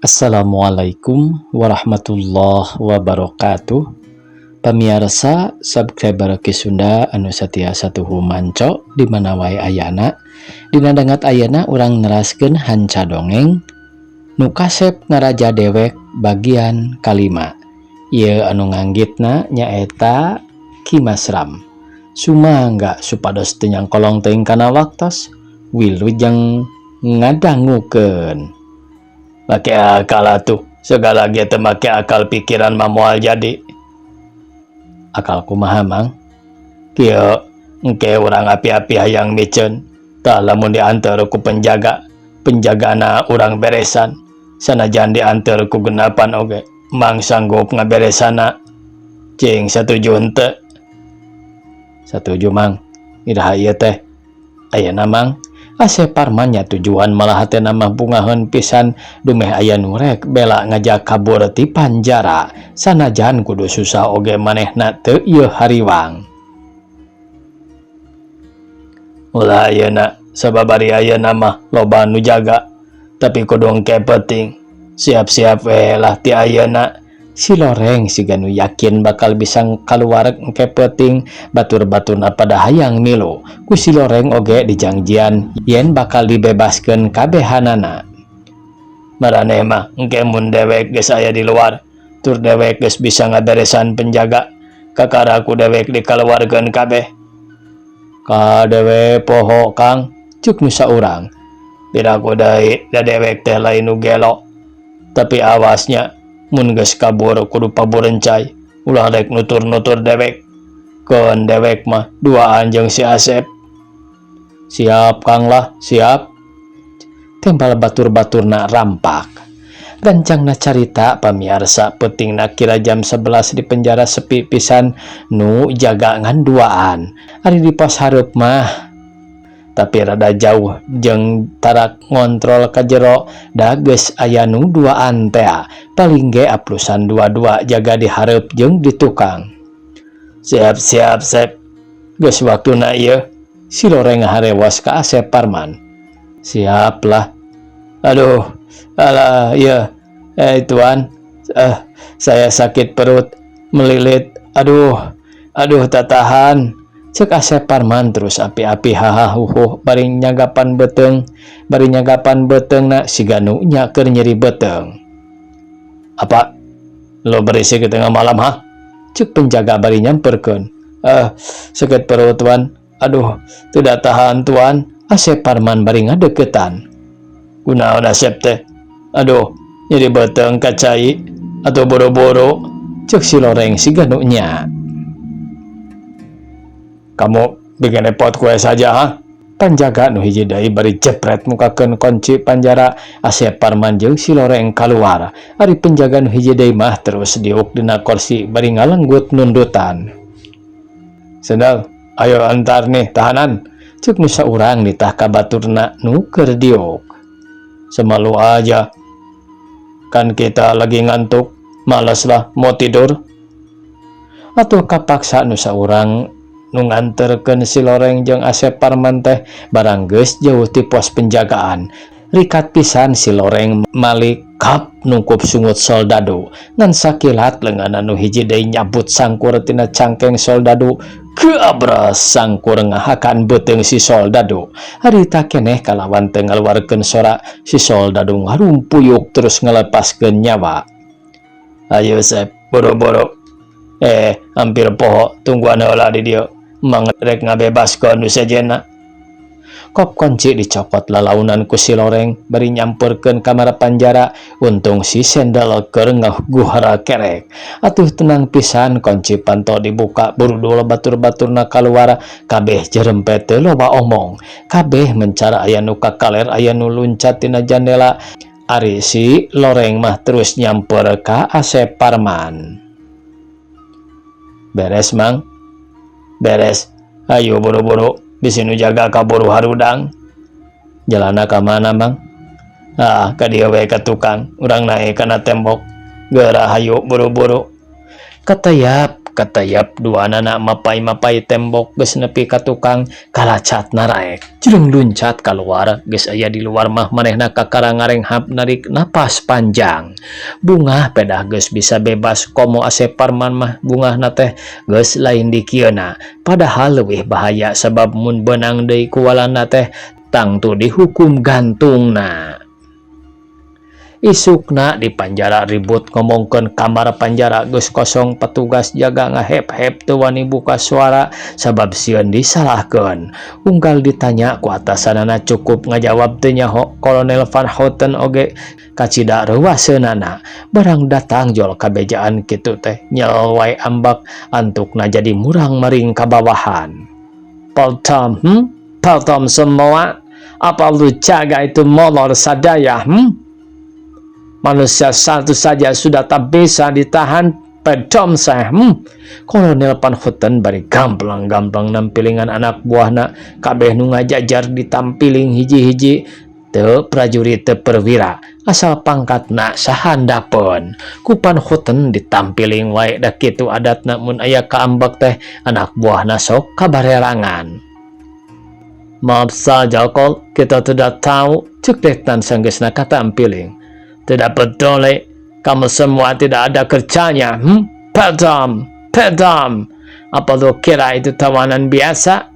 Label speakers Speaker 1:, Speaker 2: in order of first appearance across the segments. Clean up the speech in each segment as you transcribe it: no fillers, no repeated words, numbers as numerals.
Speaker 1: Assalamualaikum warahmatullahi wabarakatuh. Pamiarsa subscriber Ki Sunda anu satia satuhu manco di mana wae ayana. Dina dangat ayana urang neraskeun hanca dongeng Nu Kasep Ngaraja Dewek bagian kalima. Ieu anu nganggitna nyaeta Ki Masram. Sumangga supados teu nyangkolong teuing kana waktos. Wilujeng ngadangukeun. Make akal atuh, segala ge teu make akal pikiran mah moal jadi. Akal kumaha, Mang? Kieu, engke urang api-api hayang miceun. Tah, lamun diantar ku penjaga, penjagana urang beresan. Sanajan diantar ku genapan oge, Mang sanggup ngaberesana. Cing, satuju henteu? Satuju, Mang. Iraha ieu teh? Ayeuna, Mang. Asep Parman nyatujuan, malah hatena mah bungaheun pisan dumeh aya nu rek bela ngajak kabur ti panjara, sanajan kudu susah oge manehna teu ieu hariwang. Ulah ayeuna, sabab ari ayeuna mah loba nu jaga, tapi kudu engke peuting. Siap-siap we lah ti ayeuna. Si Loreng siga nu yakin bakal bisa kaluar engke peuting. Batur-baturna pada hayang milu. Ku si Loreng oge dijangjian yen bakal dibebaskeun kabehanana. Maraneh mah engke mun dewek geus aya di luar, tur dewek geus bisa ngaberesan penjaga, kakara ku dewek dikaluarkeun kabeh. Kadewe poho, Kang, cuk nu saurang. Piraku deui da dewek teh lain nu gelo. Tapi awasnya, mun geus kabur kudu paburencay, ulah rek nutur-nutur dewek. Keun dewek mah duaan jeung si Asep. Siap, Kang, lah, siap. Tembal batur-baturna rampak. Gancangna carita, pamiarsa, peutingna kira jam 11 di penjara sepi pisan, nu jaga ngan duaan. Ari di pos hareup mah tapi rada jauh jeung tarak ngontrol ka jero, da geus aya nu duaan tea, paling ge aplusan dua-dua jaga di hareup jeung di tukang. Siap-siap, Sep, geus waktuna ieu. Si Loreng ngaharewas ka Asep Parman. Siap lah. Aduh, alah iya, eh tuan, eh, saya sakit perut melilit, aduh, aduh, tak tahan. Cek Asep Parman terus api-api haha huhuh bari nyagapan beuteung, bari nyagapan beuteungna siga nu nya keur nyeri beuteung. Apa? Lo berisik di tengah malam, ha? Cek penjaga bari nyamperkeun. Eh, sakit perut, tuan. Aduh, tidak tahan, tuan. Asep Parman bari ngadeukeutan. Kunaon, Asep teh? Aduh, nyeri beuteung ka cai atau boro-boro. Cek si Loreng siga nu nya. Kamu bikin repot kue saja, ha? Panjaga nu hiji deui bari jepret mukakeun kunci panjara. Asep Parman jeung si Loreng kaluar. Ari penjaga nu hiji deui mah terus diuk dina kursi bari ngalenggut nundutan. Sendal, ayo antar nih tahanan. Cek nu saurang nitah ka baturna nu keur diuk. Semalu aja. Kan kita lagi ngantuk, males lah mau tidur. Atuh kapaksa nu saurang nu nganterkeun si Loreng jeung Asep Parman teh. Barang geus jauh ti pos penjagaan, rikat pisan si Loreng malik kap nungkup sungut soldado. Ngan sakilat lenganna nu hiji deui nyabut sangkur tina cangkeng soldado. Geabras, sangkur ngahakan beuteung si soldado. Harita keneh kalawan teu ngaluarkeun sora, si soldado ngarumpuyuk terus ngalepaskeun nyawa. Ayo, Sep, boro-boro. Eh, hampir poho, tungguan heula di dieu. Mang rek ngabebaskeun nu sejenna. Kop kunci dicokot lalaunan ku si Loreng bari nyamperkeun kamar panjara. Untung si sendal keur ngaguhara kerek. Atuh tenang pisan, kunci panto dibuka, burudul batur-baturna kaluar kabeh, jerempet teu loba omong. Kabeh mencara, aya nu kakaler, aya nu luncat tina jandela. Ari si Loreng mah terus nyamper ka Asep Parman. Beres, Mang? Beres. Ayo buru-buru, bisi nu jaga kaburu harudang. Jalanna ka mana, Mang? Ah, ka dieu we, ka tukang, urang naek kana tembok. Geura, hayu buru-buru. Katayap. Katayap duanana mapay-mapay tembok, geus nepi ka tukang kalacat naraek jreng luncat kaluar. Geus aya di luar mah manehna kakara ngarenghap, narik napas panjang, bungah pedah geus bisa bebas. Komo Asep Parman mah bungahna teh geus lain dikieuna, padahal leuwih bahaya sabab mun beunang deui ku Walanda teh tangtu dihukum gantungna. Isukna di panjara ribut ngomongkeun kamar panjara geus kosong. Petugas jaga ngahep-hep, teu wani buka suara sabab sieun disalahkeun. Unggal ditanya ku atasanana cukup ngajawab teu nyaho. Kolonel Van Houten oge kacida reuwaseunana. Barang datang jol kabejaan kitu teh nyel wae ambek, antukna jadi murang-maring ka bawahan. "Potom, Potom semua, apa lu jaga itu molor sadaya, Manusia satu saja sudah tak bisa ditahan, pedom saya, Kolonel Van Houten bari gamplang-gamplang nampilingan anak buahna. Kabeh nu ngajajar ditampiling hiji-hiji, teu prajurit teu perwira, asal pangkatna sahandapeun ku Van Houten ditampiling wae. Da kitu adatna, mun aya kaambek teh anak buahna sok kabarerangan. "Maaf saja, Kol, kita tidak tahu," cek Detnan sanggeusna katampiling. "Tidak peduli, kamu semua tidak ada kerjanya, Pedam, pedam. Apa lu kira itu tawanan biasa?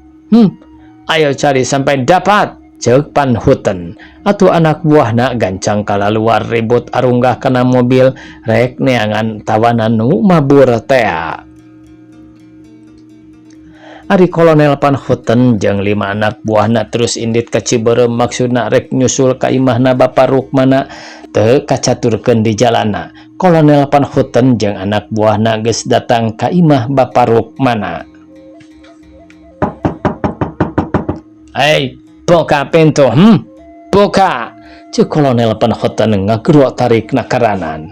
Speaker 1: Ayo cari sampai dapat," cek Van Houten. Atuh anak buahna gancang kalaluar, ribut arunggah kana mobil rek neangan tawanan nu mabur tea. Ari Kolonel Van Houten jeung lima anak buahna terus indit ka Cibeureum, maksudna rek nyusul ka imahna Bapak Rukmana. Teu kacaturkeun di jalana, Kolonel Van Houten jeung anak buahna geus datang ka imah Bapak Rukmana. "Hei, buka pintu, Buka!" cek Kolonel Van Houten ngagero tarik nakaranan.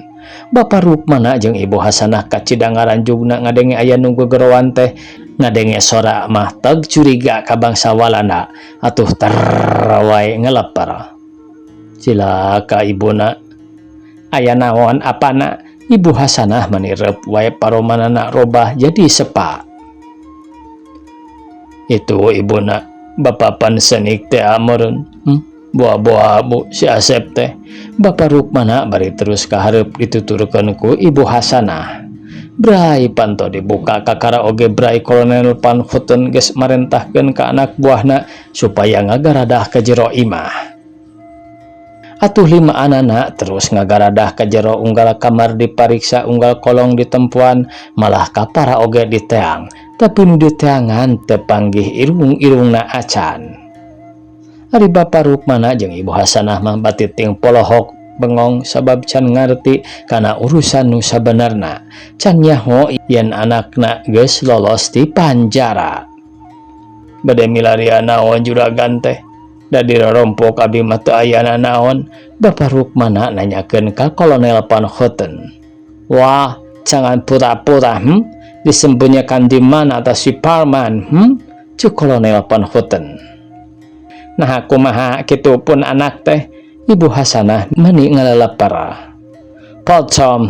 Speaker 1: Bapak Rukmana jeung Ibu Hasanah kacida ngaranjugna ngadenge aya nu gegeroan teh. Ngadenge sora mah teg curiga ka bangsa Walanda, atuh ter wae ngeleper. "Cilaka, ibuna, aya naon apana?" Ibu Hasanah manirep wae, paromanana robah jadi sepa. "Itu ibuna, Bapak pan senik teh meureun, Buah-buah bu si Asep teh," Bapak Rukmana bari terus kahareup dituturkeun ku Ibu Hasanah. Bray panto dibuka, kakara oge bray Kolonel Van Houten geus marentahkeun ka anak buahna supaya ngagaradah ka jero imah. Atuh lima anana terus ngagaradah ka jero, unggal kamar dipariksa, unggal kolong ditempuan, malah kapara oge diteang, tapi nu diteangan teu panggih irung-irungna acan. Ari Bapak Rukmana jeung Ibu Hasanah mah batiting polohok bengong sabab can ngarti kana urusan nu sabenarna, can nyaho yen anakna geus lolos ti panjara. "Bade milarian naon juragan teh? Da dirorompok abdi mah teu aya nanaon," Bapak Rukmana nanyakeun ka Kolonel Van Houten. "Wah, jangan pura-pura, Disembunyikan di mana atas si Parman, Cek Kolonel Van Houten. "Nah, kumaha kitu pun anak teh?" Ibu Hasanah mani ngalelepar. "Pocom,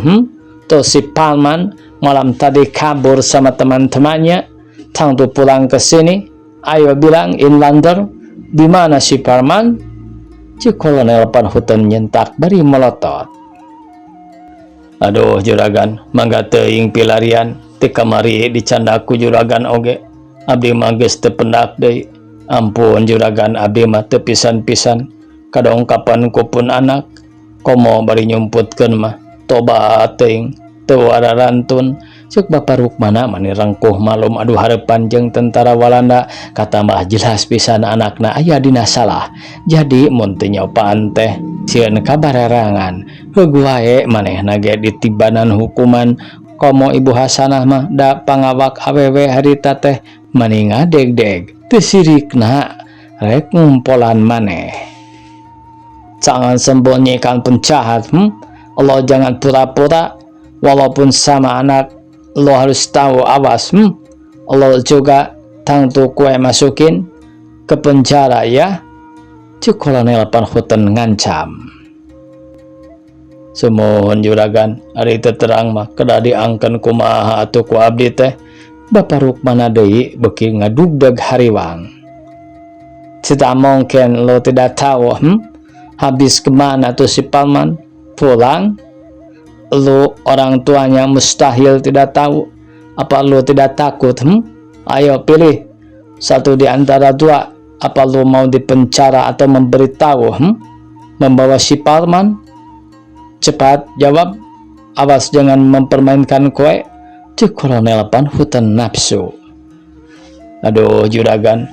Speaker 1: Tuh si Palman malam tadi kabur sama teman-temannya. Tangtu pulang ke sini. Ayo bilang, Inlander, di mana si Parman?" Cek Kolonel Van Houten nyentak bari melotot. "Aduh juragan, mangga teuing pilarian ti kamari dicandak ku juragan oge. Abdi mah geus teu pendak deui. Ampun juragan, abdi mah teu pisan-pisan. Kadongkapan ku pun anak, komo bari nyumputkeun mah. Tobat teuing, teu wararantun," cek Bapak Rukmana mani rengkuh malum adu hareupan jeung tentara Walanda, katamah jelas pisan anakna aya dina salah. Jadi mun teu nyopaan teh sieun kabarerangan. Heug wae manehna ge ditibanan hukuman. Komo Ibu Hasanah mah da pangawak awewe harita teh mani ngadeg-deg teu sirikna rek ngumpolan maneh. "Jangan sembunyikan penjahat, Allah jangan pura-pura, walaupun sama anak lo harus tahu, awas, Allah juga tangtu kue masukin ke penjara ya," cek Kolonel Van Houten ngancam. Sumuhun juragan, ari teu terang mah kedah diangken kumaha atuh ku abdi teh. Bapa Rukmana deui beuki ngadugdeg hariwang. Tidak mungkin lo tidak tahu, Habis kemana tuh si Parman? Pulang? Lu orang tuanya mustahil tidak tahu. Apa lu tidak takut, Ayo pilih satu di antara dua. Apa lu mau dipenjara atau memberitahu, Membawa si Parman? Cepat jawab. Awas jangan mempermainkan kowe. Cek Kolonel Panhutan nafsu. Aduh juragan,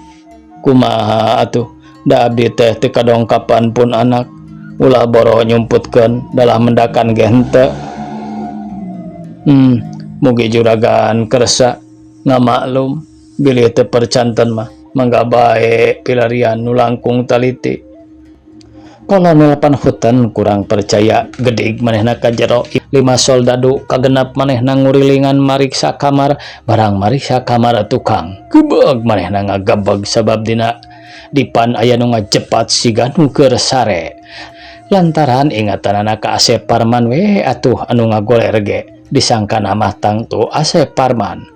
Speaker 1: kumaha atuh, da abdi teh teu kadongkapan pun anak. Ulah boro nyumputkeun dalah mendakan ge henteu. Mugi juragan kersa ngamaklum bilih teu percanten mah mangga bae pilarian nu langkung taliti. Kolonel Panhutan kurang percaya gedig manehna ka jero 5 soldadu kagenap manehna ngurilingan mariksa kamar barang mariksa kamar tukang gebeg manehna ngagebeg sabab dina dipan aya nu ngajepat siga nu keur sare lantaran ingatanana ka Asep Parman we atuh anu ngagoler ge disangkana mah tangtu Asep Parman.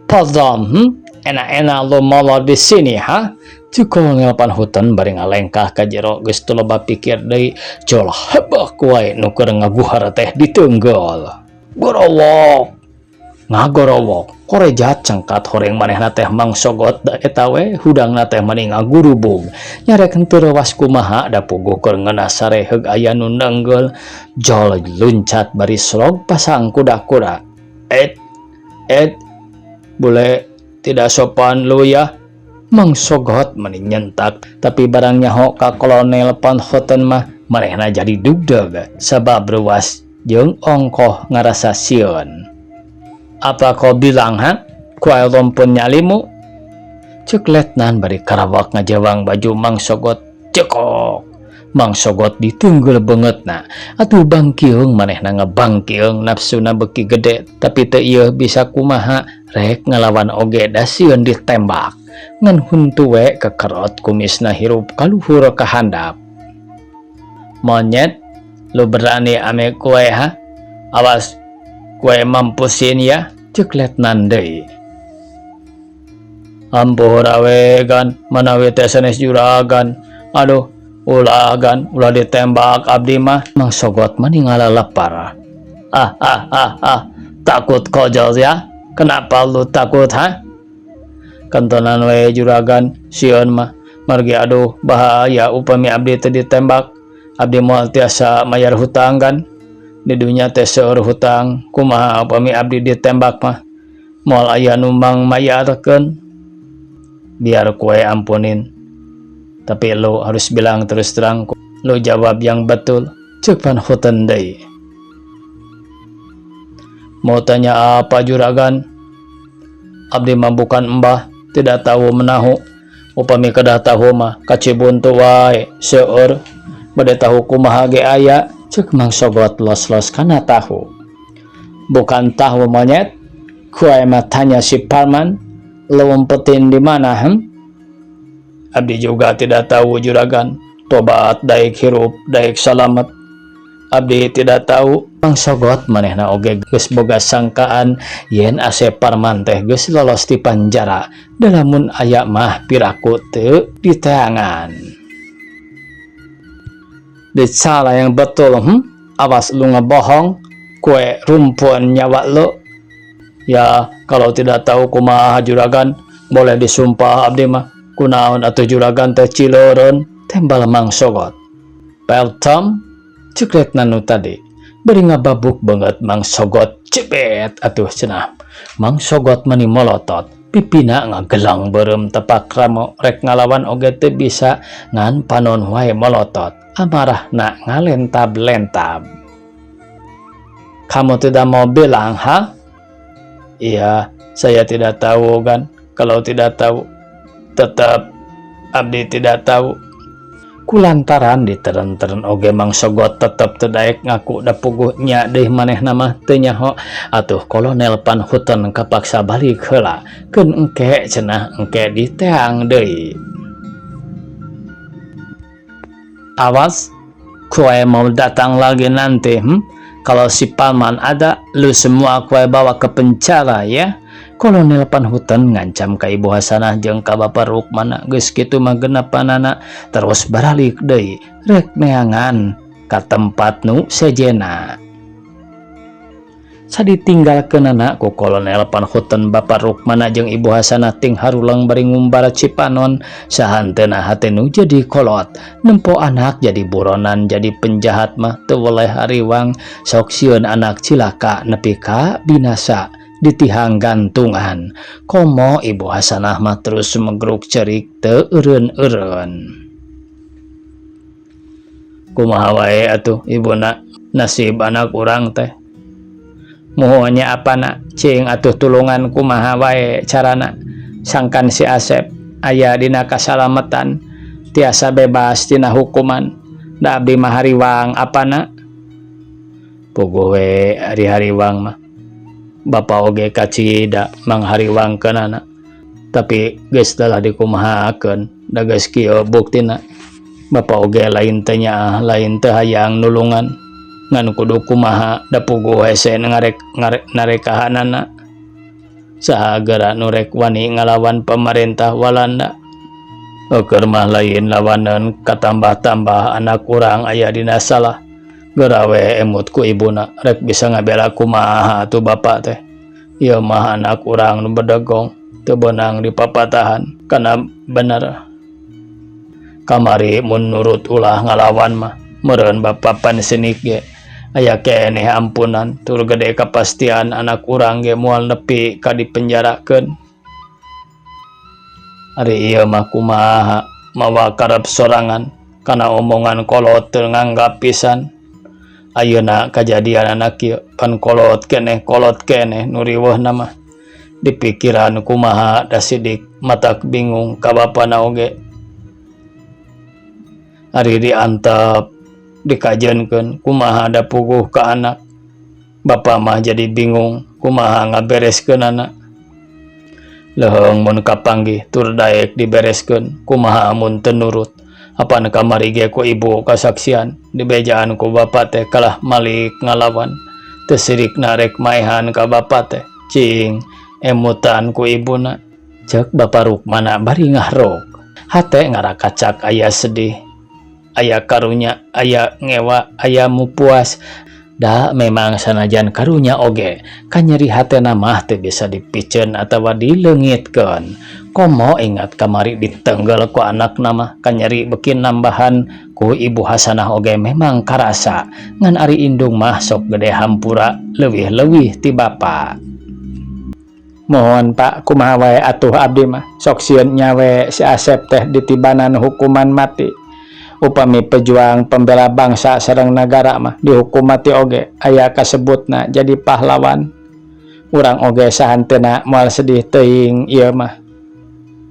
Speaker 1: Pardon, Enak-enak lo molor di sini, ha? Cek Kolonel Panhutan bari ngalengkah ka jero geus teu loba pikir deui jol hebek wae nu keur ngaguhar teh diteunggel. Gorowok. Ngagorowok. Koreja cengkat horeng manehna teh mangsogot da eta we hudangna teh mani ngagurubug. Nyarek henteu rewas kumaha da puguh keur ngeunah sare heug aya nu neunggel jol luncat bari slog pasang kuda-kuda. Et et bule tidak sopan lu ya. Mangsogot mani nyentak tapi barang nyaho ka Kolonel Panhutan mah manehna jadi dugdeg sabab reuas jeung ongkoh ngarasa sieun. Apa kau bilang ha? Kuai lompon nyalimu? Cek letnan bari karawak ngajewang baju Mangsogot cekok. Mangsogot ditenggel beungeutna. Atuh bangkiung manehna ngebangkiung nafsuna beuki gede tapi teu ieu bisa kumaha rek ngalawan oge da sieun ditembak. Ngan huntu we kekerot kumisna hirup kaluhur ka handap. Monyet, lu berani ame kue ha? Awas, kue mampusin ya, cek letnan deui. Ampura we gan, manawi teh sanes juragan. Aduh, ulah gan, ulah ditembak abdi mah. Mangsogot mani ngalalepar. Ah, ah, ah, ah, takut kojol ya? Kenapa lu takut ha? Kentonan we juragan, sieun mah. Margi aduh bahaya upami abdi teh ditembak. Abdi moal tiasa mayar hutang kan? Di dunya teh seueur hutang, kumaha upami abdi ditembak mah? Moal aya nu mangmayarkeun. Biar kue ampunin. Tapi lo harus bilang terus terang, lo jawab yang betul. Cek Panhutan deui. Mau tanya apa juragan? Abdi mah bukan embah, tidak tahu menahu. Upami kedah tahu mah kacibuntu wae seueur. Bade tahu kumaha ge aya, cek Mangsogot los-los kana tahu. Bukan tahu monyet, kue mah tanya si Parman, lo umpetin di mana? Abdi juga tidak tahu juragan. Tobat daik hirup daik salamet. Abdi tidak tahu. Mangsogot manehna oge geus boga sangkaan yen Asep Parman teh geus lolos ti panjara. Da lamun aya mah piraku teu diteangan. Bicara yang betul, Awas lu ngebohong, kue rumpun nyawa lu. Ya, kalau tidak tahu kumaha juragan, boleh disumpah abdi mah. Kunaon atuh juragan teh cileureun, tembal Mangsogot. Peltom, cek letnan nu tadi. Bari ngababuk banget Mangsogot cepet atuh cenah. Mangsogot mani molotot, pipina ngagelang beureum tepak ramo rek ngalawan oge teu bisa ngan panon wae molotot. Amarahna ngalentab-lentab. Kamu tidak mau bilang, ha? Iya, saya tidak tahu kan. Kalau tidak tahu, tetap abdi tidak tahu. Kulantaran diteren-teren oge Mangsogot tetep teu daek ngaku da puguh nya deui manehna mah teu nyaho. Atuh Kolonel Panhutan kapaksa balik heula. Keun engke cenah engke diteang deui. Awas, kue mau datang lagi nanti, Kalau si Parman ada, lu semua aku bawa ke penjara ya. Kolonel Van Houten ngancam ka Ibu Hasanah jeung ka Bapak Rukmana. Geus kitu mah genepanana terus baralik deui rek neangan ka tempat nu sejena. Saditinggalkeunana ku Kolonel Van Houten, Bapak Rukmana jeung Ibu Hasanah ting haruleng bari ngumbar cipanon. Sahanteuna hate nu jadi kolot nempo anak jadi buronan, jadi penjahat mah teu weleh hariwang. Sok sieun anak cilaka nepi ka binasa ditihang gantungan. Komo Ibu Hasanah mah terus megruk cerik teu eureun-eureun. Kumaha wae atuh, ibuna, nasib anak urang teh? Muhun nya apana, cing atuh tulungan kumaha wae carana sangkan si Asep aya dina kasalamatan, tiasa bebas tina hukuman. Da abdi mah hariwang apana. Puguh we ari hariwang mah, Bapak oge kacida manghariwangkeunana, tapi geus telah dikumahakeun, da geus kieu buktina. Bapak oge lain teh nyaah, lain teu hayang nulungan, ngan kudu kumaha, da puguh hese ngarek ngarek narekahanana. Saha geura nu rek wani ngalawan pemerintah Walanda? Eukeun mah lain lawaneun, katambah-tambah anak urang aya dina salah. Geura we emut ku ibuna, rek bisa ngabela kumaha atuh bapak teh? Ieu mah anak urang nu bedegong, teu beunang dipapatahan kana bener. Kamari mun nurut ulah ngalawan mah meureun Bapak Van Snick ge aya keneh ampunan, tur gede kapastian anak urang ge moal nepi ka dipenjarakeun. Ari ieu mah kumaha, mawa karep sorangan kana omongan kolot teu nganggap pisan. Ayeuna kajadian anak kieu pan kolot keneh, kolot keneh nu riweuhna mah. Dipikiran kumaha da sidik matak bingung ka bapana oge. Ari diantep, dikajenkeun kumaha, da puguh ka anak. Bapa mah jadi bingung kumaha ngabereskeunana. Leuheung mun kapanggih tur daek dibereskeun, kumaha mun teu nurut? Apan kamari ge ku ibu kasaksian, dibejaan ku bapa teh kalah malik ngalawan, teu sirikna rek maehan ka bapa teh. Cing emutan ku ibuna, cek Bapak Rukmana bari ngahrok. Hate ngarakacak, aya sedih, aya karunya, aya ngewa, aya mupuas. Da memang sanajan karunya oge, kanyeri hatena mah teu bisa dipiceun atawa dileungitkeun. Komo ingat kamari ditenggel ku anakna mah, kanyeri beuki nambahan ku Ibu Hasanah oge memang karasa. Ngan ari indung mah sok gede hampura leuwih-leuwih ti bapa. Mohon, Pak, kumaha wae atuh abdi mah, sok sieun nyawe si Asep teh ditibanan hukuman mati. Upami pejuang pembela bangsa sareng nagara mah dihukum mati oge aya kasebutna jadi pahlawan. Urang oge sahanteuna moal sedih teuing. Ieu mah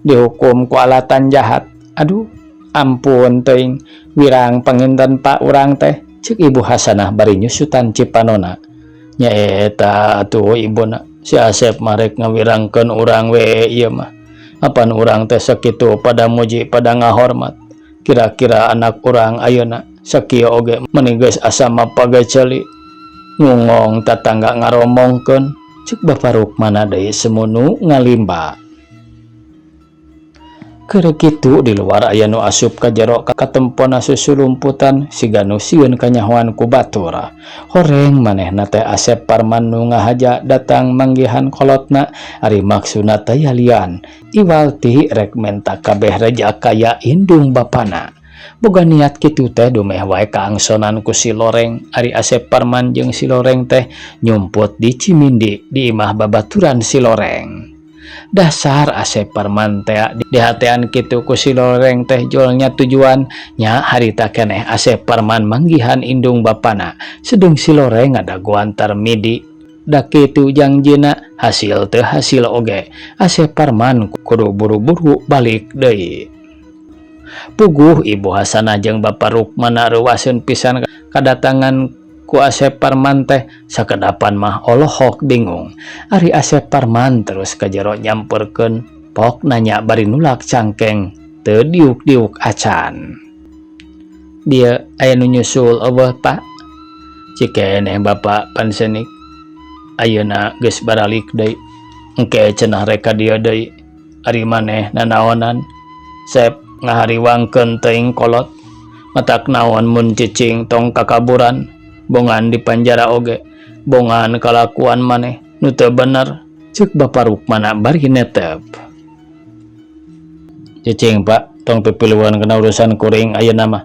Speaker 1: dihukum ku alatan jahat. Aduh, ampun teuing, wirang panginten, Pak, urang teh, cek Ibu Hasanah bari nyusutan cipanona. Nyaeta atuh ibuna, si Asep mah rek ngawirangkeun urang we ieu mah. Apan urang teh sakitu pada muji, pada ngahormat. Kira-kira anak urang ayeuna sakieu oge meuni geus asa mapageceuli, ngungong tatangga ngaromongkeun, cek Bapak Rukmana deui semunu ngalimba. Keur kitu di luar aya nu asup ka jero, katempona susulumputan siga nu sieun kanyahoan ku batur. Horeng manehna teh Asep Parman nu ngahaja datang manggihan kolotna. Ari maksudna teh lian, iwal ti rek menta kabeh reja kaya indung bapana. Boga niat kitu teh dumeh wae kaangsonan ku si Loreng. Ari Asep Parman jeung si Loreng teh nyumput di Cimindi, di imah babaturan si Loreng. Dasar Asep Parman teh dihatean kitu ku si Loreng teh jolnya tujuan nya harita keneh Asep Parman manggihan indung bapana, sedeng si Loreng ngadagoan Tarmidi. Da kitu jangjina, hasil teu hasil oge Asep Parman kudu buru-buru balik deui. Puguh Ibu Hasanah jeung Bapak Rukmana reuwaseun pisan kadatangan ku Asep Parman teh. Sakedapan mah olohok bingung. Ari Asep Parman terus ka jero nyamperkeun, pok nanya bari nulak cangkeng teu diuk-diuk acan. Dia aya nu nyusul euweuh, Pak? Cikeneh Bapak Pansenik ayeuna geus baralik deui engke cenah rek ka dieu deui ari maneh nanaonan Sep ngahariwangkeun teuing kolot matak naon mun cicing tong kakaburan bongan di panjara oge bongan kalakuan maneh nu teu bener ceuk Bapa Rukmana bari netep. Cicing Pak tong pipiluan kana urusan kuring ayeuna mah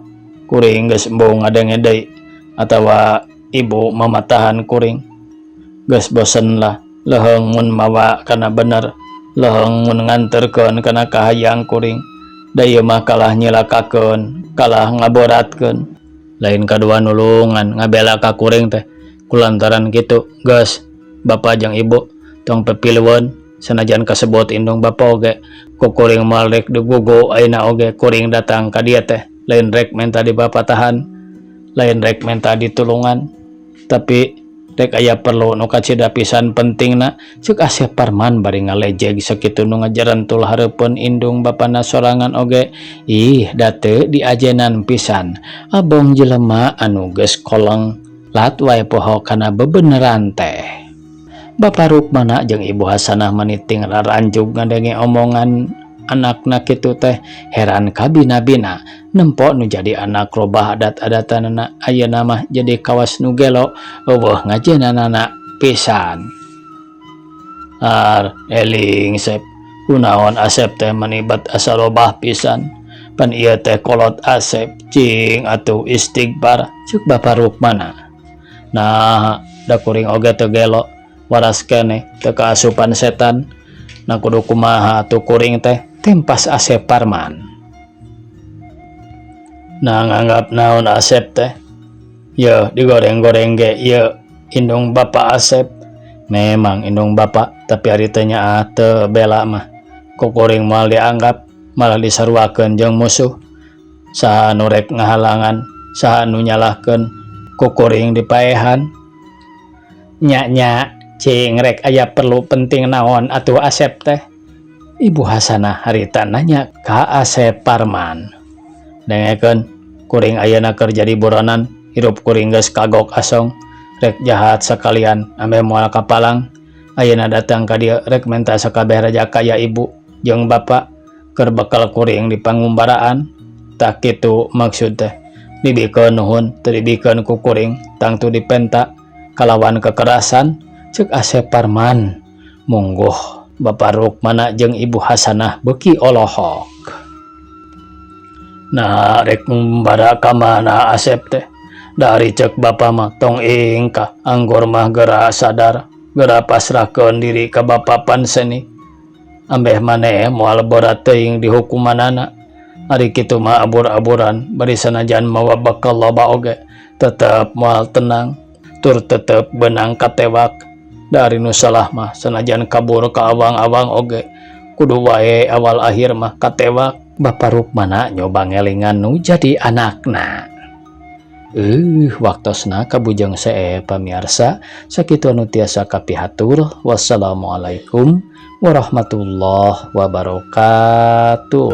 Speaker 1: kuring geus embung ngadenge deui atawa ibu mamatahan kuring geus bosen lah leuheung mun mawa kana bener leuheung mun nganterkeun kana kahayang kuring da ieu mah kalah nyilakakeun kalah ngaboratkeun lain kadua nulungan ngabela ka kuring teh kulantaran kitu geus bapa jeung ibu tong pipilueun sanajan kasebut indung bapa oge ku kuring moal rek digugu ayeuna oge kuring datang ka dieu teh lain rek menta dipapatahan lain rek menta ditulungan tapi rek aya perlu nu kacida pisan pentingna ceuk Asep Parman bari ngalejeg sakitu nu ngajarentul hareupeun indung bapana sorangan oge ih da teu diajenan pisan abong jelema anu geus koleng lat wae poho kana bebeneran teh. Bapa Rukmana jeung Ibu Hasanah maniting raranjug ngadenge omongan anakna kitu teh heran kabina-bina nempo nu jadi anak robah adat-adatanana ayeuna mah jadi kawas nu gelo eueuh ngajenanana pisan. Ar eling Sep kunaon Asep teh manibat asa robah pisan pan ieu teh kolot Asep cing atuh istighfar ceuk Bapa Rukmana. Nah da kuring oge teu gelo waras keneh teu kaasupan setan nah kudu kumaha atuh kuring teh tempas Asep Parman. Nah nganggap naon Asep teh yeuh digoreng-goreng ge ieu indung bapa Asep memang indung bapa tapi ari teu nyaah teu bela mah ku kuring moal dianggap malah disaruakeun jeung musuh saha nu rek ngahalangan saha nu nyalahkeun ku kuring dipaehan nya nya cing rek aya perlu penting naon atuh Asep teh Ibu Hasanah harita nanya ka Asep Parman. Dengekeun kuring ayeuna keur jadi buronan hirup kuring geus kagok asong rek jahat sakalian ameh moal kapalang ayeuna datang ka dieu rek menta sakabeh raja kaya ibu jeung bapa keur bekal kuring di pangumbaraan tah kitu maksud teh dibikeun nuhun teu dibikeun ku kuring tangtu dipenta kalawan kekerasan ceuk Asep Parman mungguh Bapa Rukmana jeung Ibu Hasanah beuki olohok. Nah rek ngumbara ka mana Asep teh dari cek bapa mah tong ingkah anggur mah gera sadar gera pasrahkeun diri ka bapa Panseni ambeh maneh moal berat teuing dihukumanana ari kitu mah abur-aburan bari sanajan mawa bekal loba oge tetep moal tenang tur tetep beunang katewak dari nu salah mah sanajan kabur ka awang-awang oge kudu wae awal akhir mah katewak Bapa Rukmana nyoba ngelingan nu jadi anakna. Waktosna kabujeng see pamiarsa sakitu anu tiasa kapihatur wassalamualaikum warahmatullahi wabarakatuh.